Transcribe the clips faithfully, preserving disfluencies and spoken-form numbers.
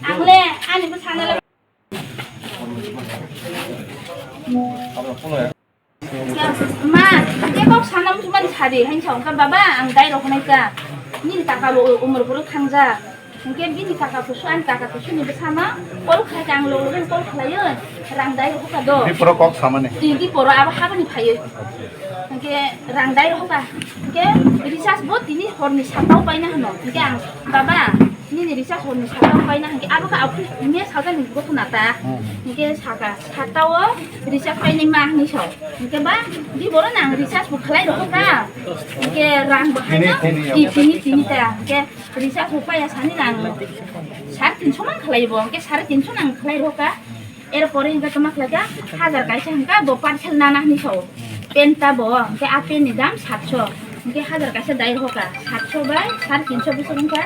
Ang le ani bwsano le. Ma, tei kok sana muchungmani sadi, haino sa wngkha, "Baba, ang dai rok hwnai ka, nini kaka bo umor bwrwi thangjak." Hwnkhe bini kaka kusu, ani kaka kusuni bwsano call khlai kha, ang logo logo call khlaiwi rang dai rok kha do. Diporo kok samani. Di, diporo abo habani phaiwi. Hwnkhe rang dai rok kha. Hwnkhe recharge bo tini horni satta o paina hwno. Hwnkhe ang, "Baba, nini recharge horni satta o paina," hwnkhe abo kha office mess sajani gotho na ta. Hmm. Hwnkhe saka, "Satta o recharge painai ma," hwnwi sa. Hwnkhe ba, diboro nang recharge bo khlai rok kha. Hwnkhe rang bo tini, haino, tini, ti-, tini, tini ta. Hwnkhe recharge bo paiya sani nang sare tinso man khlai bo. Hwnkhe sare tinso nang khlai rok kha. Erpore hwnkhe toma khlai kha, hajar kaisa hwnkha bo parcel nana hwnwi sa o. Pen ta bo, hwnkhe a pen ni dam satso. Hwnkhe hajar kaisa dai rok kha. Satso bai sare tinso bwswk wngkha.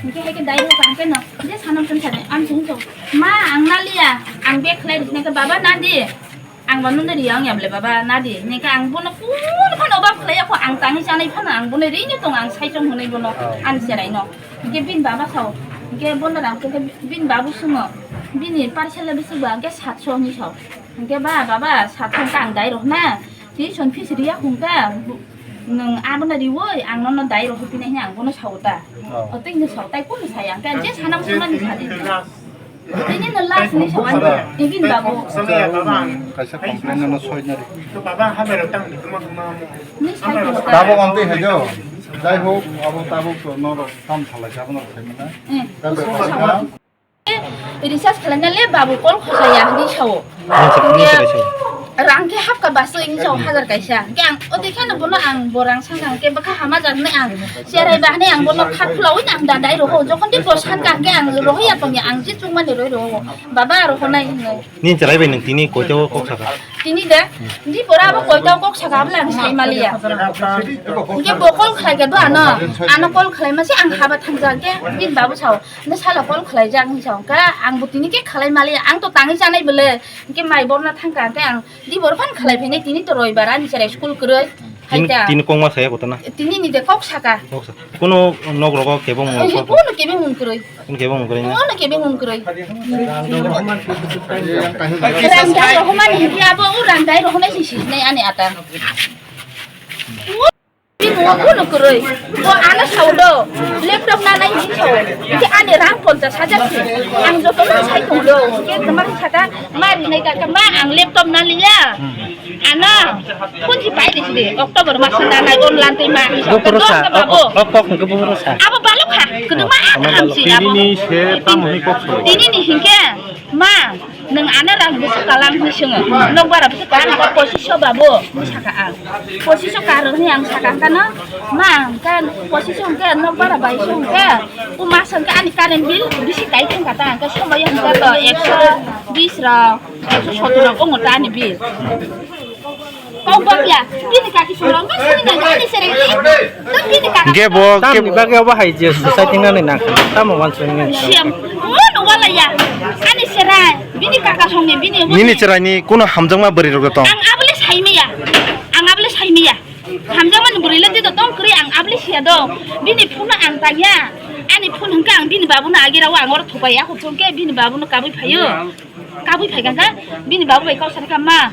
Hwnkhe hai khe dai rok kha, hwnkhe no je sanam tong sani, ang se hwnwi sa o, "Ma, ang naliya, ang bag khlai rwkhnai khe," "Baba, nadi." Ang bo nungni ria wngya bwle baba, nadi. Hwnkhe ang bono kunu phano obab khlaiya kho, ang tangwi chanai phano ang bono rini tongo, ang saichung hwnwi bono Oh. ani cheraino. Hwnkhe bini baba sao, hwnkhe bono rang khe bini babu swngo, bini parcel le bwswk ba, hwnkhe satso hwnwi sao. Hwnkhe ba, baba, satso hwnkhe ang dai rok na, tuition fees riya hwnkha, nwng abono riwi ang nono dai rok hwpinai hwnwi ang bono sao ta. Oh. O tei nwng sao tai kunu saya, hwnkhe je sanam sanani sadi. Tini no last ni sawan, ibin babu. Kaisa complain no soi na ri. Ni sai ko. Tabuk amtwi hai jo. Jai hok, abo tabuk no tam salai sa, abo no sai mana. Eh. Tabuk recharge khlaina le babu call khosaya di sao. Ni sai, ni sai, sai. Rang khe hapka baso ini sao hajar kaisa. Hwnkhe ang o tei kheno bono ang bo rang sangkha hwnkhe bwkha hama jak hinwi ang cherai ba hinwi ang bono kha khulaui ang da dai roho. Jokhon di bo sankha hwnkhe ang rohoi ya tongya, ang je chukmani roi roho. Baba rohonai hinwi. Ni cherai bai nwng tini koita o kok saka? Tini de, di pora abo koita o kok saka abo le ang sai maliya. Hwnkhe bo call khlai khe do ano, ano call khlai ma se ang haba thangja hwnkhe bini babu sao, "Nw sala call khlai jak," hinwi sao. Hwnkhe ang bo tini khe khlai maliya, ang to tangwi chanai bwle. Hwnkhe mai borna thangkha, hwnkhe ang di bor phan khlai phainai, tini to roibar ani cherai school kwrwi. Tini, haita. Tini kok ma saya kotona? Tini ni de kok saka. Kok sa-, kuno nok rogo kebo mung. Kuno kebo mung kwrwi. Kuno kebo mung kwrwi na? Kuno kebo mung kwrwi. Rang dai rohmani hwnkhe abo o rang dai rohmani si sinai ani ata. Bini ulo kwrwi. Bo ano sao do. Laptop nanai hinwi sao. Hwnkhe ani rang ponchas hajar se. Ang jotono sai tong do. Hwnkhe kwmani saka ma rinai kha, "Ma, ang laptop naliya. Ano phone si pai risi de. October maso nanai online tei ma hinwi sao." Buphuru sa, o, o, o kok hwnkhe buphuru sa. Abo balok kha. Kwdwma ang si abo. Tini ni se tamo hinwi kok sao. Tini ni hwnkhe, "Ma, nwng ano rang bwswk kalang?" hinwi swngo. Nokbar bwswk kalang, hwnkhe pochisho babu, hinwi sakha ang. Pochisho karo hinwi ang sakha, hwnkhe no, "Ma, hwnkhe pochisho hwnkhe nokbar baiso hwnkhe, o mas hwnkhe ani current bill bisi kai thangkha ta, hwnkhe somoyo hwnkhe to ekso bis rok, ekso sottor rok wngo ta ani bill." Kok bakya, bini kaki sorong, kok sini nang, ani sereng ni. Kok bini kaki. Ge bo, tamni bagwi obo hai je society nani nang, tamo wansuk ni. Siam, oh, no wala ya. Ani serai, bini kaka songni, bini obo. Nini serai ni kuno hamjakma bwrwi rok tong? Ang abole saimaya. Ang abole saimaya. Hamjakma ni bwrwi le tito tong kwrwi, ang abole siya do. Bini phone no ang tangya. Ani phone hwnkhe ang bini babu no agi rawo, ang oro thupai ya, hwnkhe bini babu no kabui phaio. Kabui phai kha, bini babu bai kok sadi kha, "Ma,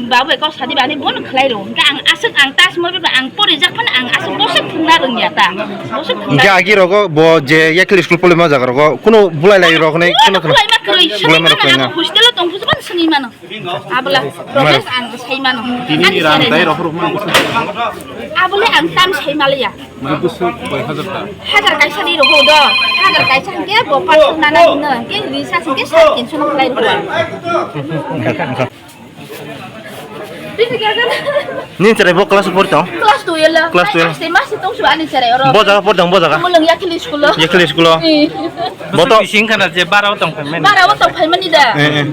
babu bai kok sadi bani bono khlai rw." Hwnkhe ang aswk, ang tas mo ba ang pori jak phano ang aswk boswk thwngna rwngya ta. Boswk thwngna. Hwnkhe agi rogo bo je Yakhli school polima jaga rogo kuno bulai lai rok nai kuno kuno. Bulai ma kwrwi, bulai ma rok kwrwi na. Hostel o tong bujo ban sini mano. Abla, Romesh ang sai mano. Tini ni rang dai rohor mano. Abole ang tam sai maliya. Mane bwswk koi hajar ta? Hajar kaisa ni rw do. Hajar kaisa hwnkhe bo paanch sho nana hino. Hwnkhe recharge hwnkhe sare tinso no khlai rw. Nini cherai bo class four tong? Class twelve. Class twelve. Masi tong su ani cherai oro. Bo jaga por tong, bo jaga. Mulung Yakhli school o. Yakhli school o. Bo to bising khana je bara o tong phaimani. Bara o tong phaimani da. Eh, eh.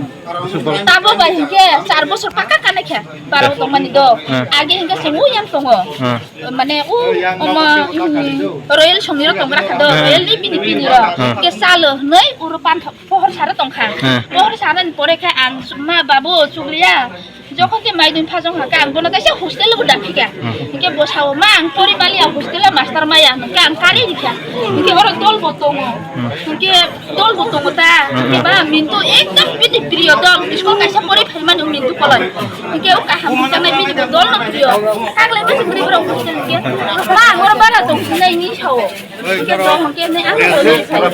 Tabo bai hwnkhe char bosor paka kana khe bara o tongmani do. Eh. Age hwnkhe se uyang tongo. Eh. Mane u omo, mm, Royal songni rok tong bwkha do, eh, Royal ni bini bini rok. Eh. Ke salo hwnwi uro pantha pohor sara tong kha. Eh. Pohor sara ni pore khe ang ma babu chukliya. Jokhon ke maidun phajong ha, ang bono kaisa hostel bo daphika. Hmm. Hingke bo sao, "Ma, ang pori mali, ang hostel o master maya," hingke ang kari rikha. Hingke oro dol bo tongo. Hmm. Hingke dol bo tongo ta. Hmm. Hingke ba, mintu ekdom bini priyo dol. School kaisa pori phaimani mintu koloi. Hingke o kaham hingke nai bini bo dol no priyo. Kagle bisi guri bro hostel hingke. "Ma, ang oro bara tong sinai," ni sao. Hingke dol hingke nai ang bo nai sao.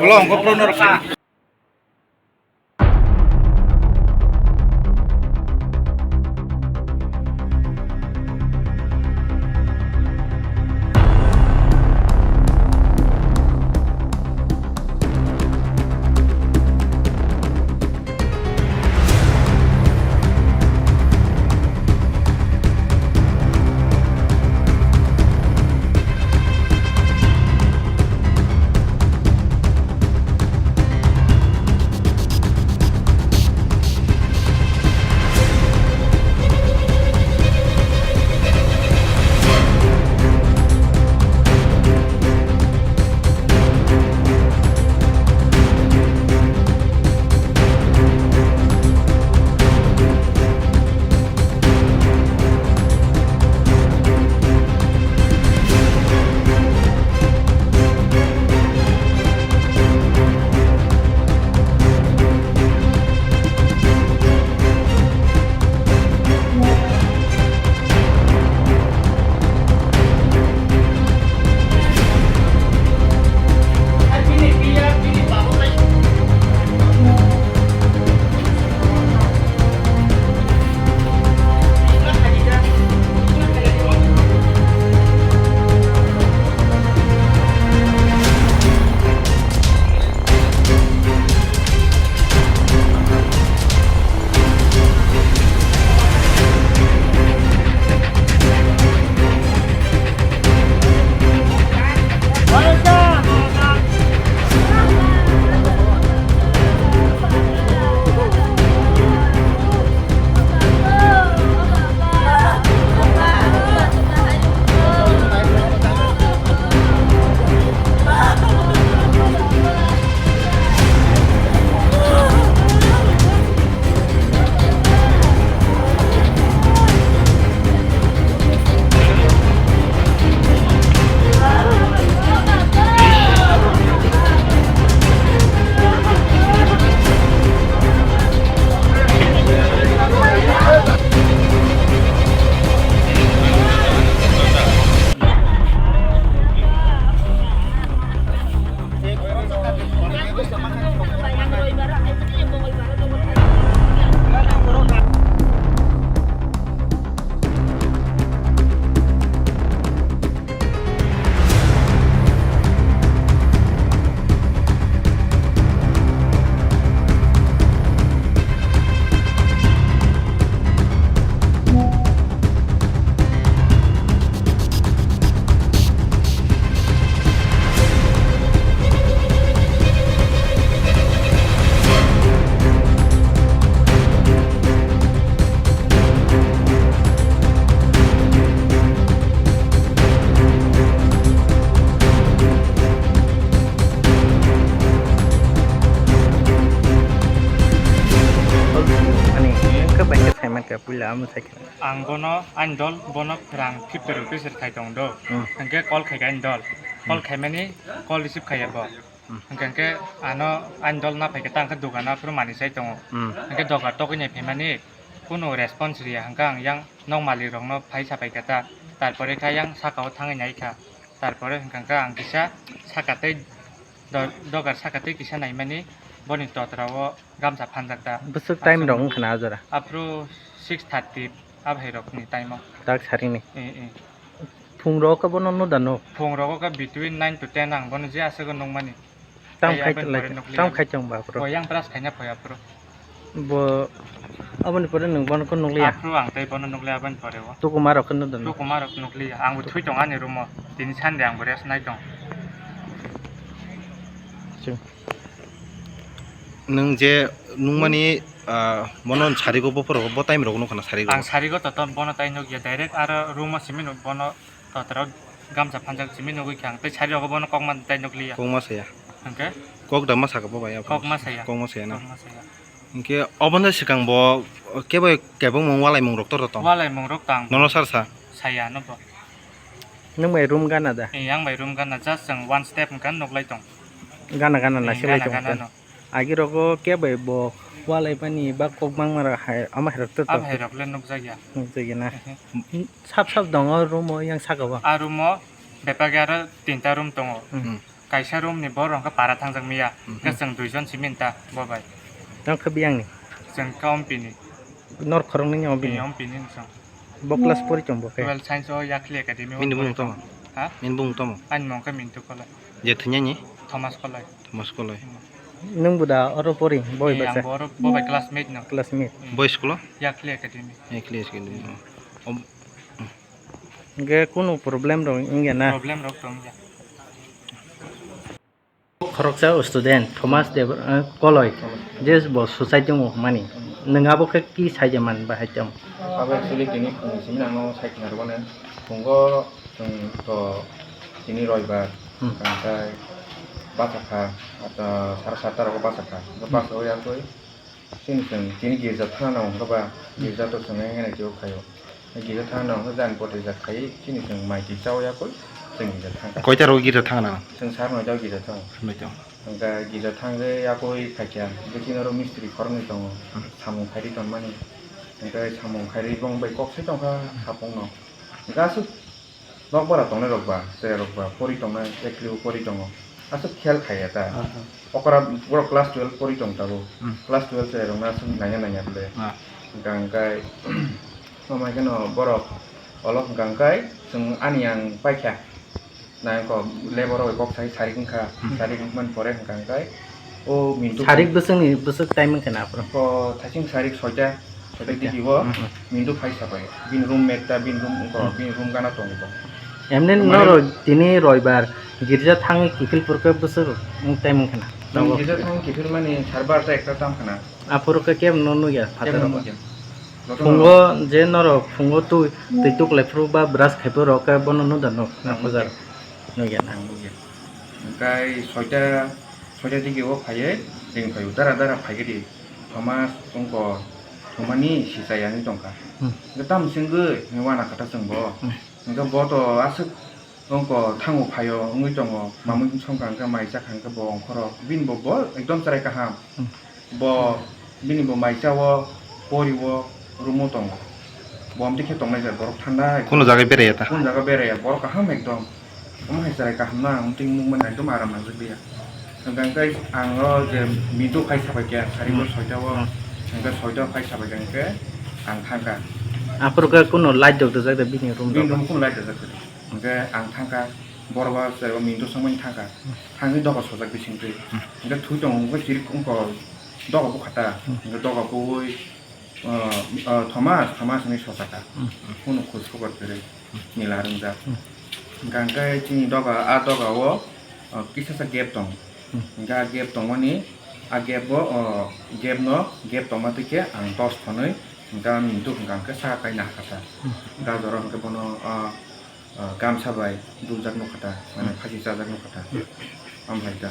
Ulo hingke pro no rokha. Ani, wngkha bai khe saimankha, puila amo saikha. Ang bono, ani dol bono rang fifty rupees rwkhai tong do. Hmm. Hwnkhe call khaikha ani dol. Call Hmm. khaimani, call receive khaiya bo. Hmm. Hwnkhe ano ani dol na phaikhe ta hwnkhe dogano aphuru manwi sai tongo. Hmm. Hwnkhe doga tokwi nai phaimani, kunu response riya, hwnkhe ang yang nok malik rokno phai sapai kha ta, tarpore kha yang saka o thangwi nai kha, tarpore hwnkha khe ang kisa saka tei do-, dogar saka tei kisa naimani boni totra o gamsa phanjak ta. Bwswk time rok wngkha na a jora? Aphuru six thirty a bhai rokni time o. Dak sarini? Eh, eh. Phung rogo khe bono nuda nuk? Phung rogo khe between nine to ten ang bono je aswk nukmani. Tam Ai, khai aboni lai, pore nukliya. Tam khai tong ba, bro? Bo yang brush khaina phaia, bro. Bo aboni pore nwng bono khe nukliya? Aphuru ang tei bono nukliya aboni pore o. Tukuma rok khe nuda nuk? Tukuma rok nukliya. Ang bo thui tong ani room o. Tini Sunday ang bo rest nai tong. Chwng. Nwng je nukmani, ah, bono sarigo bophoro bo time rok nukha na sarigo? Ang sarigo to, to bono tai nukya, direct aro room o simi nuk bono totra o gamsa phanjak simi nugwi kha ang tei sari rogo bono kokma tai nukliya. Kokma saya. Hwnkhe? Kok da ma saka bo bai. Kokma saya. Kokma saya na? Kokma saya. Hwnkhe oboni swkang bo kebo kebengmung walaimung rok tor tong? Walaimung rok tang. Nono sar sa? Saya no bo. Nwng bai room gana da? Eh, yang bai room gana, just chwng one step hwnkha nuklai tong. Gana gana Eh, nasilai gana tong gana tong. No. Agi rogo kebo bo walaimani ba kok mangma rok hai, ama hai rok tor tong? Abo hai rok le nukjakya. Nukjakya na? Ehe. Sap sap tongo room o yang saka o? A room o bebak aro tinta room tongo. Hmm. Kaisa room ni borok hwnkhe para thangjak miya. Mhm. Hwnkhe chwng duijon simi ta bo bai. Tamo khe biyang ni? Chwng khe Ompi ni. Nor khoroknwi ni Ompi ni? Ee, Ompi ni chwng. Bo class pori tong bo khe? Twelve science o Yakhli Academy o. Bini bumung tamo? Ha? Bini bumung tamo? Ani mung khe Mintu Koloi. Je thwinani? Thomas Koloi. Thomas Koloi. Hmm. Nwng bo da oro pori? Boi Ee, bacha? Ang bo oro bo bai classmate no. Classmate. Hmm. Boi school o? Yakhli Academy. Yakhli Academy. Hmm. Om-, Hwnkhe kunu problem rok wngya na? Problem rok tong ya. Khoroksa student Thomas Deb-, eh, Koloi, je bo suicide wngo hwnmani, nwng abo khe ki saija man bahai tong? Abo actually tini phung simi nangno sai khna rwmani. Phungo chwng to tini roibar, Hmm. tangkai bachakha, ata sara satta rogo bachakha. Bo bachai yakwi Chini chwng tini girja thana nango hwnkhe ba, girja to chwng hai hai khe khaio. Girja thana nango hwnkhe jani pore jak khai chini chwng mai twi chao yakwi chwng girja thangkha. Koita rogo girja thana nango? Chwng sar noita o girja thango. Noita. Hwnkhe girja thangwi yakwi phaikha, bwswk oro mistri khoroknwi tongo, Hmm. samung khairwi tonmani. Hwnkhe samung khairwi bong bai kok sai tongkha, hapungno. Hwnkhe aswk Nokbar tongnai rok ba, cherai rok ba, pori tongnai, ekli o pori tongo. Aswk khel khaiya ta. Ah, ah. Okra borok class twelve pori tong tabuk. Hmm. Class twelve cherai rok no aswk naiya naiya bwle. Ah. Hwnkha hwnkhe, omo hai kheno borok olo hwnkha hwnkhe, chwng ani ang paikha. Nai kok lebar rok kok sai sarik wngkha, Hmm. sarik wngmani pore hwnkha hwnkhe, O Mintu Sarik bwswkni bwswk time wngkha na aphuru? Ko thaising sarik soita, soita Soita. Digi o Hmm. Mintu phai sapai. Bini room mate ta, bini room wngkha, Hmm. bini room gana tongo. Emni Mane norok tini roibar girja thangwi kiphil purkhe bwswk time wngkha na? Nwng girja thangwi kiphil mani sar barta ekta tam khna. Aphuru khe kebo no nukya Kebo phataro. Nukya. Jotono Phungo je norok phungo twi, twi tuklai phuru ba brush khai phuru rok khe bono nukya nuk, Hmm, na pujar. Nukya. Nukya na. Hmm, nukya. Hwnkhe soita, soita digi o phaiwi ring phaio, dara dara phaikhe di. Thomas wngkha, thumani sichai ani tongkha. Hmm. Hwnkhe tamo se wngwi wana kha ta chwng bo. Hmm. Hwnkhe bo to aswk wngkha thango phaio wngwi tongo, mamwi songkha hwnkhe mai chakha hwnkhe bo ongkhoro. Bini bo, bo ekdom chwrai kaham. Hmm. Bo bini bo mai chao, pori o, room o tongo. Bo amtwi khe tongnai jat borok thanda. Kuno jaga beraiya ta? Kuno jaga beraiya, borok kaham ekdom. Omo hai chwrai kaham na, amtwi nukmani ekdom aram nangjak liya. Hwnkha hwnkhe ang o je Mintu phai sabai khe, sari bo Hmm. soita o, Hmm. hwnkhe soita phai sabai khe hwnkhe ang thangkha. Aphuru khe kuno light rok rijak de bini room Bini rok? Room kuno light rijak khe. Hwnkhe ang thangkha, borok ba chwrai o Mintu songmani thangkha. Hmm. Thangwi doga sojak bisingtwi. Hmm. Hwnkhe thwi tongo, hwnkhe chiri wngkha doga bukha ta. Hmm. Hwnkhe doga buwi, O, o, Thomas, Thomas hinwi sochakha. Hmm. Phunuk khus khobor kwrwi, nila rwngjak. Hmm. Hwnkha hwnkhe chini doga, a doga o, o, kisa sa gap tongo. Hmm. Hwnkhe a gap tongmani, a gap o, o, gap no, gap tongma twi khe ang dos thonwi, hwnkhe a Mintu hwnkha hwnkhe saka kaina hakha sa. Hmm. Hwnkhe a jora hwnkhe bono, o, Ah, gamsa bai dubjak nukha ta, mane Hmm. phachi chajak nukha ta. Hmm. Amhai ta.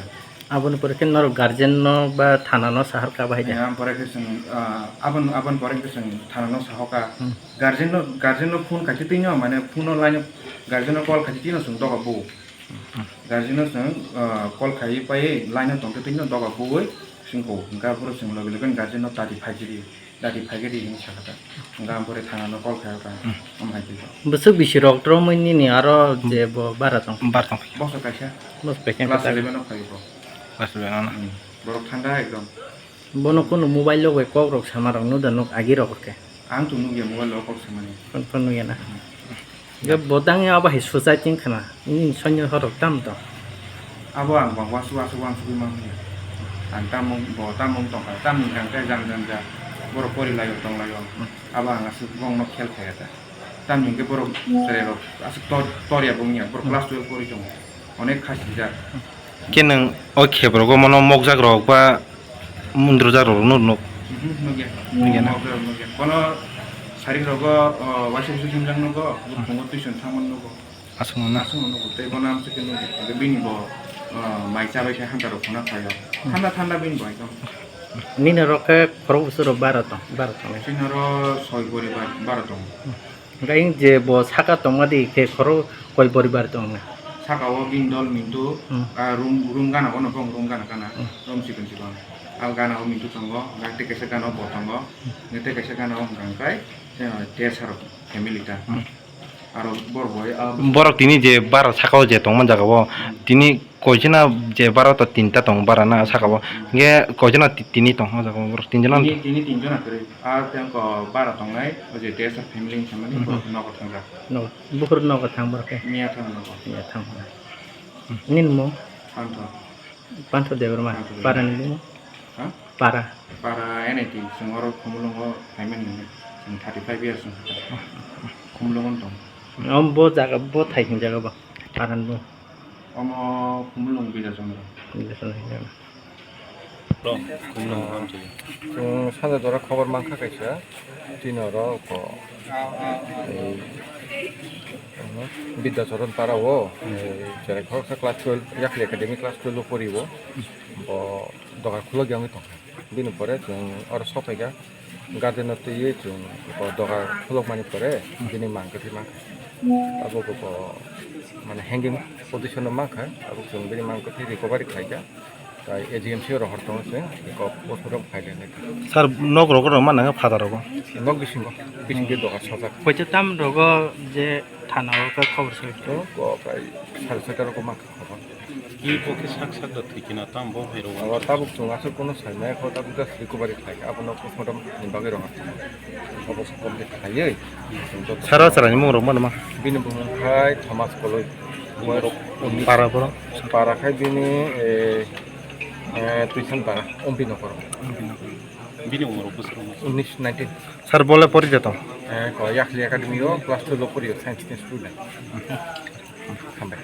Aboni pore khe norok guardian no ba thana no sahar kha bahai da? Ang pore khe chwng, ah, abon, abon pore khe chwng thana no sahoka. Hmm. Guardian no, guardian no phone khaikhe twi no, mane phone no line o guardian no call khaikhe twi no chwng doga bu. Hmm. Guardian no chwng, ah, call khaiwi paiwi line o tongkhe twi no doga buwi chwng ko. Hwnkhe aphuru chwng logi logi guardian no tati phaikhe di. Dati phaikhe di hinwi sakha ta. Hwnkhe ang pore thana no call khaikha. Hmm. Omo hai khe. Bwswk bisi rok romwi nini aro je bo bara tong? Bar tong phaikha. Bosor kaisa. Bosor kaisa. Class eleven o phai bo. Class eleven o na? Hmm. Borok thanda ekdom. Bono kunu mobile o bai kok rok sama rok nuk da nuk agi rok khe? Ang to nukya mobile o kok samani. Phone phone nukya na? Hmm. Hwnkhe bo tang ya abo hai suicide wng khna, nini soinyo horok tamo tong? Abo ang bang wansuk wansuk wansugwi manliya. Ang tamo bo tamo wng tongkha, tamni hwnkhe jang jang ja borok porilaio tonglaio. Hmm. Abo ang aswk bongno khel khaiya ta. Tamni hwnkhe borok chwrairok aswk tor, torya bo wngya, borok Hmm. class twelve pori tongo. Onek kha sijak. Khe nwng o khebrogo mano mokjak rok ba mundrojak rok nuk nuk? Mhm, nukya. Nukya na? Mokjak rok nukya. Kono sarik rogo, o, waisa waisa himjak nugo, Hmm. bukhungo tuition thangmani nugo. Aswk no na? Aswk no nugo. Tei bono amswk khe nukya. Hwnkhe bini bo, o, mai chabai khe hanta rok khuna phaio. Hmm. Thanda thanda bini bo ekdom. Nini rok khe khorok bwswk rok bara tong, bara tongnai. Chini oro soi poribar bara tongo. Hwnkhe je bo saka tongma di khe khorok koi poribar tong nai? Saka o bini dol Mintu, Hmm. ah, room, room gana o no bong room gana gana, Hmm. room chikon chikon. Ah, gana o Mintu tongo, hwnkhe tei kaisa gana o bo tongo, hwnkhe tei kaisa gana o hwnkha hwnkhe, eh, Tesar family ta. Hmm. Aro bor bo, ah, Borok tini je bara saka o je tongma jaga o, Hmm. tini koichana je bara to tinta tong bara na saka o, Hmm. hwnkhe koichana ti-, tini tong o jaga o borok tinjana. Tini, tini tinjana kwrwi. Ah, tei wngkha bara tongnai, o je Tesar family ni family, Hmm. borok nogo thangjak. No, bukur nogo thang borok khe. Miya thang nogo. Miya thang. Nini mung? Pantho. Pantho Debbarma. Pantho Debbarma. Para ni bumung? Ha? Para. Para N I T, chwng oro Khumulwngo phaimani hwnwi. Chwng thirty five years wng kha. Khumulwngo tong. Om bo jaga, bo thai hwn jaga ba. Para ni bumung. Omo Khumulwng Bidya Chandra. Bidya Chandra. Chwng sanja jora khobor mankha kaisa, tini oro ko, ei, Bidya Charan para o, ei, cherai khoroksa class twelve, Yakli Academy class twelve o pori o, bo dogar khulok ya wngwi tongkha. Bini pore chwng oro sokphaikha, guardian no twiwi chwng bo dogar khulokmani pore bini mang kwthwi mankha. Abo bo, bo, mane hanging position o mankha, abo chwng bini mang kwthwi recovery khlaikha. Tai A G M C o rohor tongo chwng, eko postmortem khailai nai. Sir, nok rogo rw ma nang phataro rogo? Nok bisingo, bisingtwi dogar sajak. Poito tam rogo je thana o khe khobor soi. Chwng ko prai sare sata rogo ma khobor. Ki bo khe sak sak da thwi khe na tam bo hai rogo. Abo tabuk chwng aswk kono sai maya kho, tabuk just recovery khlai kha, abono postmortem ni bagwi rohor tongo. Obo se complete khlaiwi. Sara sara ni mung rok mano ma? Bini bumung khai Thomas Koloi. Para poro? Para khai bini, eh, eh, Tuisan para, Ompi Nokoro. Bini umor bosor? Unis, nineteen. Sir, bole pori jato? Eh, ko Yakli Academy o class twelve o pori o, science ni student. Hambai.